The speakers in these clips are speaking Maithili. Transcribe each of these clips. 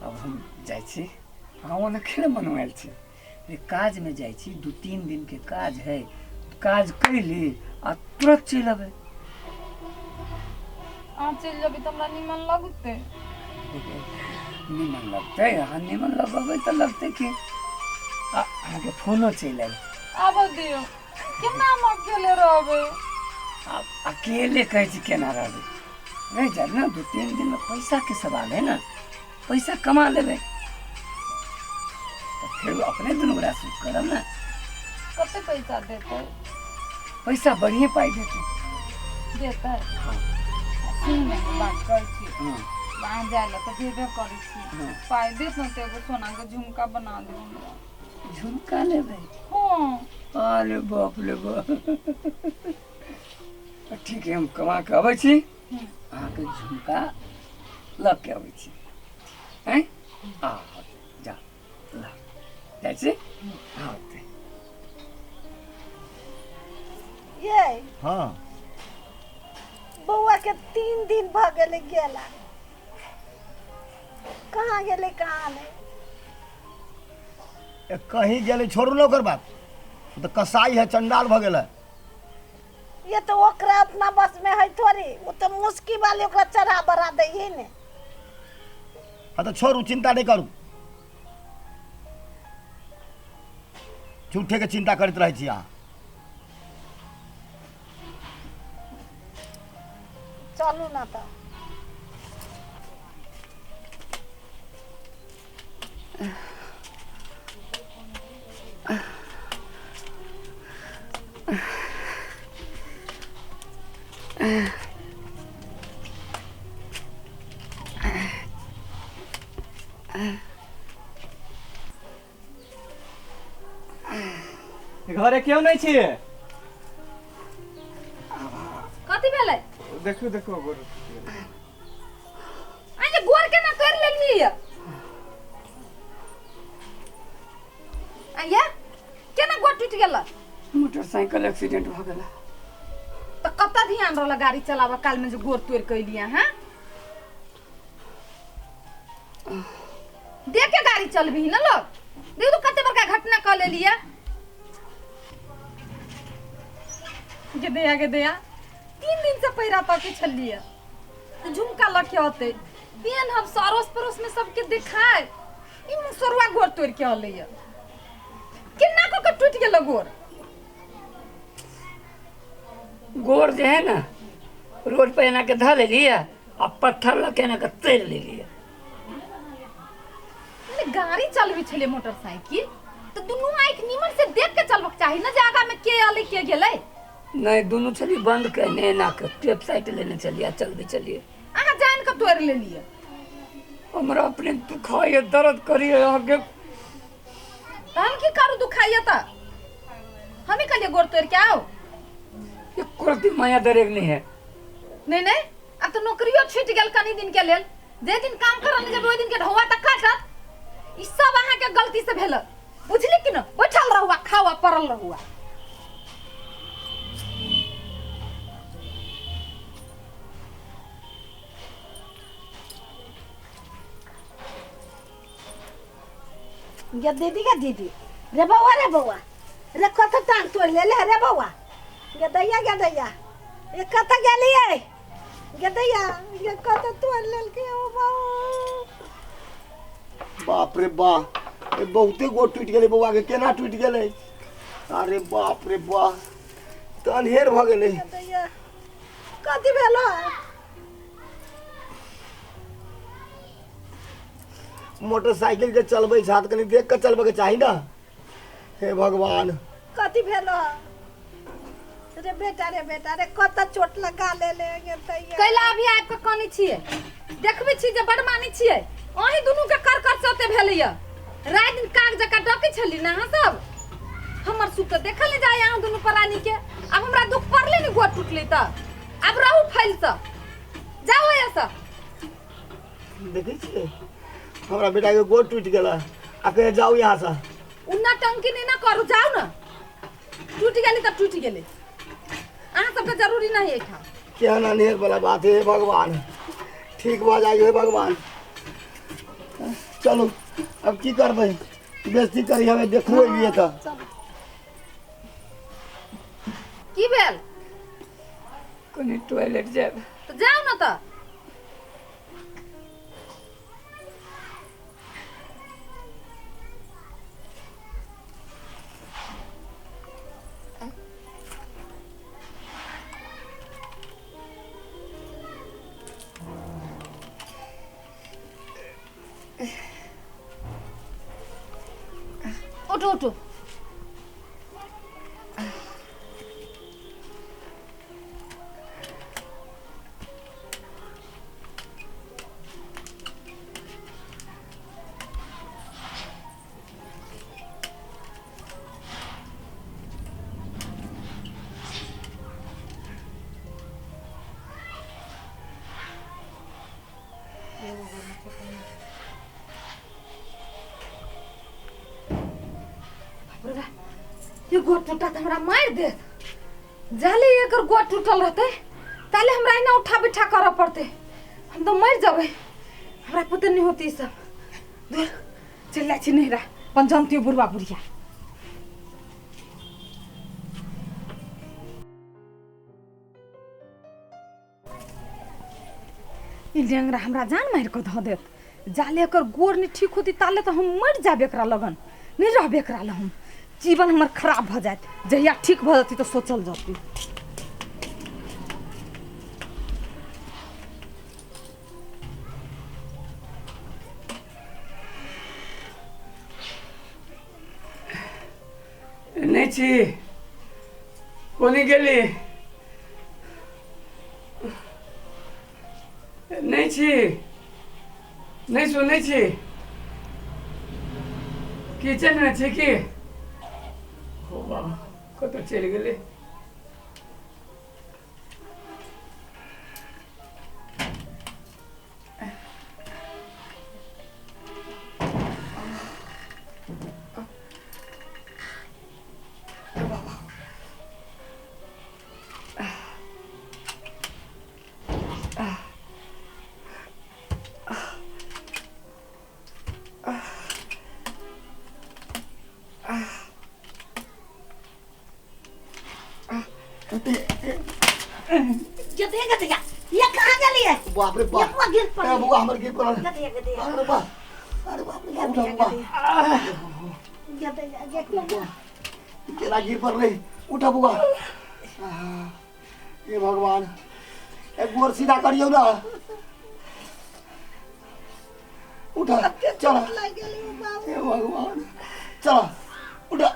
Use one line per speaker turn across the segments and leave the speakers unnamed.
आब हम जाइ छी। हम ओना खेल मनवायल छी जे काजमे जाइ छी, 2-3 दिनके काज है, काज कैली आ तुरंत चलि अबै।
अहाँ चलि जेबै तऽ हमरा निमन लगतै?
निमन लगतै? अहाँ निमन लगबै तऽ लगतै कि आ अहाँके फोनो चलि आयल।
आबऽ दियौ, केना हम अकेले रहबै?
आब अकेले कहै छी केना रहबै? रहि जायब ने 2-3 दिनमे, पैसाके सवाल है ने, पैसा कमा लेबै तऽ फेर अपने दुनू गोरा सुख करब ने।
कते पैसा देतै?
पैसा बढ़िए पाइ देतै।
देतै? हाँ। सुन ने, बात कहै छी। अहाँ जाय लए तऽ जेबे करै छी। पाइ देत ने तऽ एगो सोनाके झुमका बना देब हमरा।
झुमका लेबै?
हाँ।
अरे बाप रे बाप, ठीक है, हम कमा के अबै छी, अहाँके झुमका लऽ के अबै छी। आँय, आ जा ल जाइ छी। हाँ।
ये।
हाँ।
बौआ के 3 दिन भ गेलै गेला, कहाँ गेलै कहाँ नहि?
ए, कहीं गेलै, छोड़ू ने ओकर बात, ओ तऽ कसाई है, चंडाल भऽ गेल है।
ये तो ओकरा अपना बस में है थोड़ी, वो तो मुस्की वाली ओकरा चढ़ा बढ़ा दै है ने।
हाँ तऽ छोड़ू, चिंता नहि करू, झूठे के चिंता करैत रहै छी अहाँ।
चलू ना तऽ।
घरे केओ नहि छियै?
कथी भेलै?
देखू देखू, गोर।
आ जे गोर केना कर लेलियै? आ ये केना गोर टूटि गेल?
मोटरसाइकिल एक्सीडेंट भऽ गेल।
तऽ कतऽ ध्यान रहल गाड़ी चलाबऽ काल में जे गोर तोड़ि के एलियै? हैं, देख के गाड़ी चलबही ने लोग। देखू तो कते बड़का घटना कऽ लेलियै। गे दया, गे दया, 3 दिन से पैरा तके छलियै तऽ झुमका लऽ के अतै पेन हम अड़ोस पड़ोस में सबके देखाय, ई मुसरुआ गोर तोड़ि के अलैया। केना कऽ के टूटि गेल गोर?
गोर जे है ने, रोड पर एना के धऽ लेलियै आ पत्थर लऽ के एना के तैर लेलियै।
माने गाड़ी चलबै छलै मोटरसाइकिल तऽ दुनू आँखि नीमन से देख के चलबक चाही ने जे आगा में के अलै के गेलै।
नहि, दुनू छली बंद कयने, एना के टेप साइड लेने छलियै आ चलबै छलियै।
अहाँ जानि कऽ तोड़ि लेलियै।
हमरा अपने दुखाइए, दर्द करिए अहाँके।
तऽ हम की करू? दुखाइए तऽ हमी कहलियै गोड़ तोड़ि के आउ?
एको रत्ती माया दरेग नहीं है।
नहीं नहीं, अब तऽ नौकरियो छूटि गेल कनी दिन के लेल। जे दिन काम करऽ नहि जेबै ओहि दिन के ढौआ तक काटत। ई सब अहाँके गलती से भेल, बुझली कि न? बैठल रहू आ खाउ आ पड़ल रहू। आ
गे दीदी, गे दीदी, रे बौआ, रे बौआ, रे कत टांग तोड़ ले ले रे बौआ? गे दैया, गे दैया, ये कत गेलियै? गे दैया, ये कत तोड़ लेलकै ओ बौआ?
बाप रे बा, ए बहुते गोड़ टूटि गेलै बौआ के। केना टूटि गेलै? अरे बाप रे बा, तऽ अन्हेर भऽ गेलै।
गे दैया, कथी भेलो?
मोटरसाइकिल जे चलबै छह तऽ कनि देख कऽ चलबैके चाही ने। हे भगवान,
कथी भेलो रे बेटा? रे बेटा रे, कत चोट लगा ले ले गे दैया?
कैला अभी आबि कऽ कानै छियै? देखबै छी जे बड़ मानै छियै अहीं दुनू के कर कर से ओते भेलैया। राति दिन काग जकाँ डकै छली ने अहाँ सब। हमर सुख तऽ देखल नहि जाय अहाँ दुनू प्राणी के। आब हमरा दुख पड़लै ने, गोड़ टूटलै, तऽ आब रहू फैल से, जाओ एतऽ।
देखै छियै, हमरा बेटाके गोड़ टूटि गेलै आ कहे जाउ यहाँसँ।
उन्ना टंकी नहि ने करू, जाउ ने। टूटि गेलै तऽ टूटि गेलै, अहाँ सबके जरूरी नहीं एहिठाम।
केहन अन्हेर वाला बात है। हे भगवान, ठीक भऽ जाइ, हे भगवान। चलू अब की करबै, बेइज्जती करी हमे देखू एलियै तऽ।
की भेल?
कनि टॉयलेट जायब।
तऽ जाउ ने तऽ। उठू उठू। ये गोड़ टूटा तऽ हमरा मारि देत। जाले एकर गोड़ टूटल रहतै ताले हमरा एना उठा बैठा करऽ पड़तै, हम तऽ मरि जेबै। हमरा पुते नहि होती ई सब। दूर चलि जाइ छी नैहरा, अपन जानतियो बुढ़वा बुढ़िया। ई डेंगरा हमरा जान मारि कऽ धऽ देत। जाले एकर गोड़ नहि ठीक होती ताले तऽ हम मरि जायब, एकरा लगन नहि रहबै, एकरा लग हम जीवन हमर खराब भऽ जायत। जहिया ठीक भऽ जेतै तऽ सोचल जेतै।
नहि छी, कोनी गेली? नहि छी, नहि सुनै छी? किचनमे छी की? हो बाबा, कतऽ चलि गेलै?
गधे गधे ये कहाँ गेलिए?
बाप रे
ये
बाप,
बुआ गिर
ए
पड़लै।
बौआ हमर गिर पड़ल।
गधे गधे।
अरे बाप, अरे बाप रे, उठा बौआ।
गधे गधे।
केना गिर पड़लै? उठा बौआ। हे भगवान, एक गोर सीधा करियौ ना। उठा, चल।
लागि गेलै बाबू।
हे भगवान, चल उठा।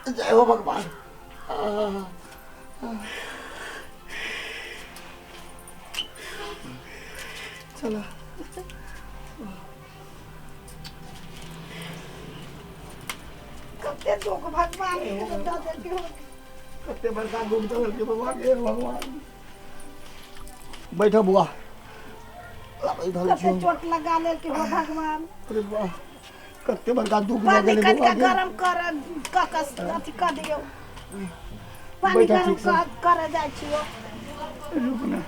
जय हो भगवान। चल।
कते दुख भगवान के दऽ देलकै हो।
कते बड़का दुख देलकै भगवान। हे भगवान, बैठो बुआ, बैठल
कते
छी।
चोट लगा लेलकै हो भगवान।
अरे वाह, कते बड़का दुख भऽ
पानी
गेलै
कनिका
बौआ के।
गरम कर कऽ कऽ अथी कऽ दियौ। पानी
बैठा
गरम
ठीक से।
कऽ करऽ जाइ छियौ।
रुक ना,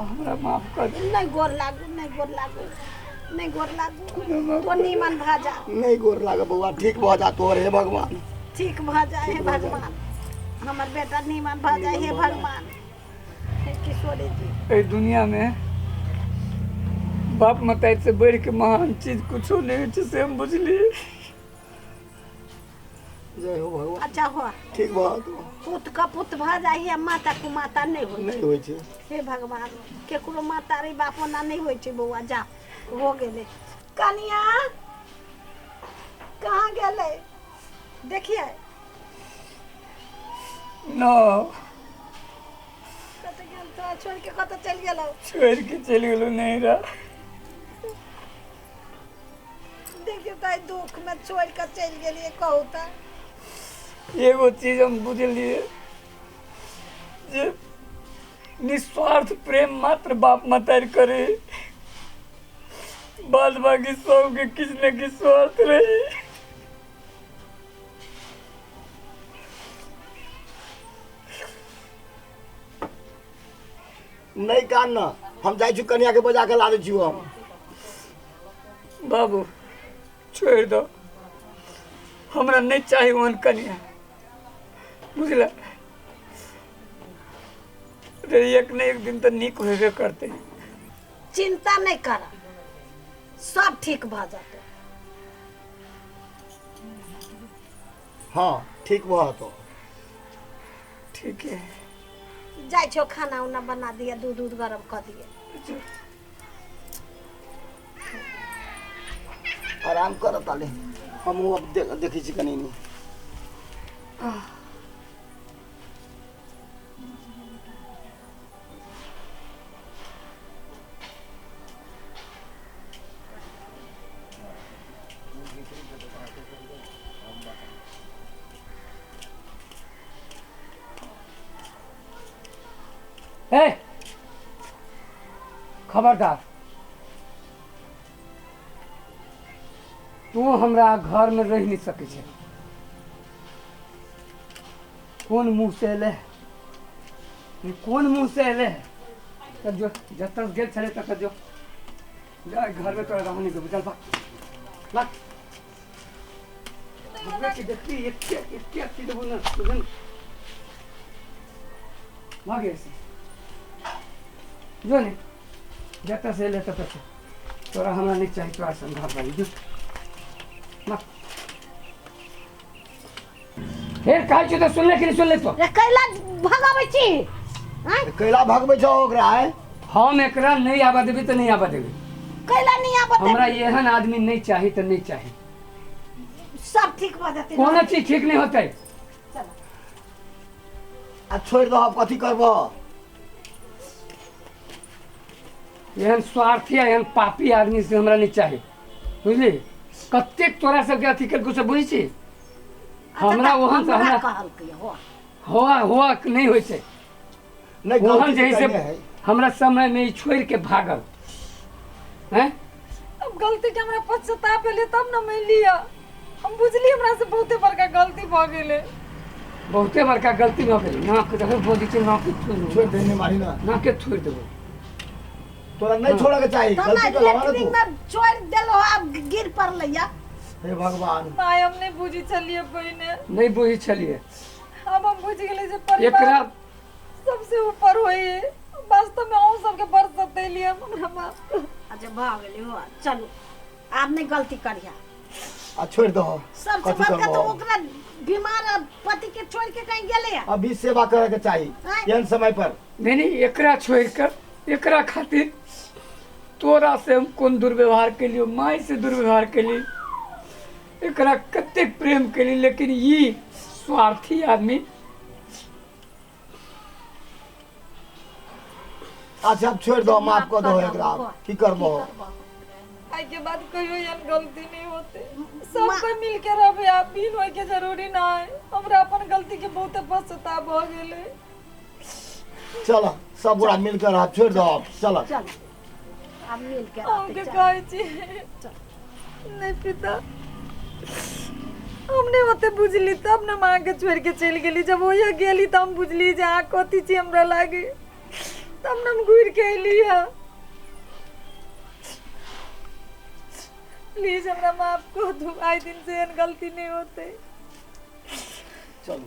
हमरा माफ कर दे।
नहि गोर लागू, नहि गोर लागू, नहि गोर लागू। तो नीमन भऽ जा।
नहि गोर लागऽ बौआ, ठीक भऽ जा तोहर। हे भगवान,
ठीक भऽ जाए। हे भगवान, हमर बेटा नीमन भऽ जाए। हे भगवान, हे किशोरी जी।
एहि दुनिया में बाप मताई से बढ़ि के महान चीज कुछो नहीं होइ छै, से हम बुझलियै।
जय हो भगवान।
अच्छा हो।
ठीक भऽ तू।
पुत के पुत भऽ जाइ है, माता को माता नहि होइ।
नहि होइ छै।
हे भगवान, केकरो माता रे बाप ओना नहि होइ छै। बौआ जा, हो गेलै। कनिया कहाँ गेलै? देखिए।
न।
कतऽ गेल? तोरा छोड़ि के कतऽ चलि गेलौ?
छोड़ि के चलि गेलहुँ नैहरा।
देखियौ तऽ, एहि दुख में छोड़ि कऽ चलि गेलियै, कहू तऽ।
एगो चीज हम बुझलियै जे निस्वार्थ प्रेम मात्र बाप मतारी करे, बाद बाकी सबके किछु ने किछु स्वार्थ रही।
नहि कान न। हम जाइ छी कनिया के बजा के ला दै छी हम।
बाबू छोड़ि दो, हमरा नहीं चाही ओहन कनिया, बुझल? रे एक ने एक दिन तऽ नीक होबे करतै।
चिंता नहीं कर, सब ठीक भऽ जेतै।
हाँ ठीक भऽ जेतौ।
ठीक है,
जाइ छौ खाना उना बना दिए, दूध उध गरम कऽ दिए।
आराम कर ताले, हमहूँ अब देखै छी कनी नी।
ए खबरदार, तू हमरा घर में रह नहीं सकै छै। कोन मुँह से एले, कोन मुँह से एले? चल जो, जतऽ गेल छलै ततऽ जो, जा घर में तोरा रह नहीं देबो। चल भाग भाग। देखी एके एके अथी देबो ना, बुझल? भाग ऐसे जो ने, जतऽ से एले ततऽ से। तोरा हमरा नहीं चाही, तोरा संग घर वाली जो। फेर कहै छियौ तऽ सुनले कि नहि सुनले तो?
रे कैला भगाबै छी? आँय?
कैला भगबै छौ ओकरा? आँय?
हम एकरा नहीं आबऽ देबै तऽ नहीं आबऽ देबै।
कैला नहीं आबऽ देबै?
हमरा एहन आदमी नहीं चाही तऽ नहीं चाही।
सब ठीक भऽ जेतै।
कोनो चीज ठीक नहीं होतै।
आ छोड़ि दह, आब कथी करबह?
एहन स्वार्थी आ एहन पापी आदमी से हमरा नहीं चाही, बुझली? कतेक तोरा सबके अथी केलकौ से बुझै छी? हमरा ओहन से हमरा
कहलकै हो
हुआ हुआ नहीं होइ छै।
नहीं,
ओहन
गलती
जे है से
कयने है।
हमरा समय में ई छोड़ि के भागल हैं।
अब गलती के हमरा पश्चाताप भेलै तब न मानि लिअ। हम बुझली हमरा से बहुते बड़का गलती भऽ गेलै।
बहुते बड़का गलती भऽ गेलै। नाक देखै बोलै छै, नाके छोड़ि देबो।
छोड़ि दे, नहि मारी ना।
नाके छोड़ि देबो।
तोरा नहीं छोड़े के चाही।
तो
गलती
ना
केलहो ने
लेटरिन
तू।
में छोड़ि देलहो, आब गिर पड़लै या।
हे भगवान।
माय हम नहीं बुझी छलियै पहिने।
नहीं बुझी छलियै।
अब हम बुझि गेलियै जे परिवार
एकरा
सबसे ऊपर होइए। वास्तव में अहूँ सबके बड़ सतेलियै हमरा माफ कर।
अच्छा भऽ गेलै हो, चलू आब नहीं गलती करिहा।
आ छोड़ि दहो।
सबसे
कथी
बड़का तो
करबहो?
ओकरा बीमार पति के छोड़ के कहीं गेलै या?
अभी सेवा करे के चाही
आँय?
एहन समय पर।
नहीं नहीं, एकरा छोड़ि कर एकरा खातिर तोरा से हम कोन दुर्व्यवहार केलियौ, माय से दुर्व्यवहार केली, एकरा कतेक प्रेम केली, लेकिन ई स्वार्थी आदमी।
अच्छा अब छोड़ि दहो, माफ कऽ दहो एकरा, की करबहो?
आइ के बाद कहियो एहन गलती नहीं होते। सब कोई मिल के रहबे, आप बिन होय के जरूरी ना है। हमरा अपन गलती के बहुत पश्चाताप भऽ गेलै।
चल सब गोरा मिल के रह, छोड़ि दहो, चल
चल आब मिल के
अहूँके कहै छी नहीं पिता, हम नहीं ओते बुझली तब न माँ के छोड़ के चलि गेली। जब ओहिया गेली तऽ हम बुझली जे अहाँ कथी छी हमरा लागे, तब न हम घुरि के अयली हँ। प्लीज हमरा माफ कऽ दू, आइ दिन से एहन गलती नहीं होते।
चलू।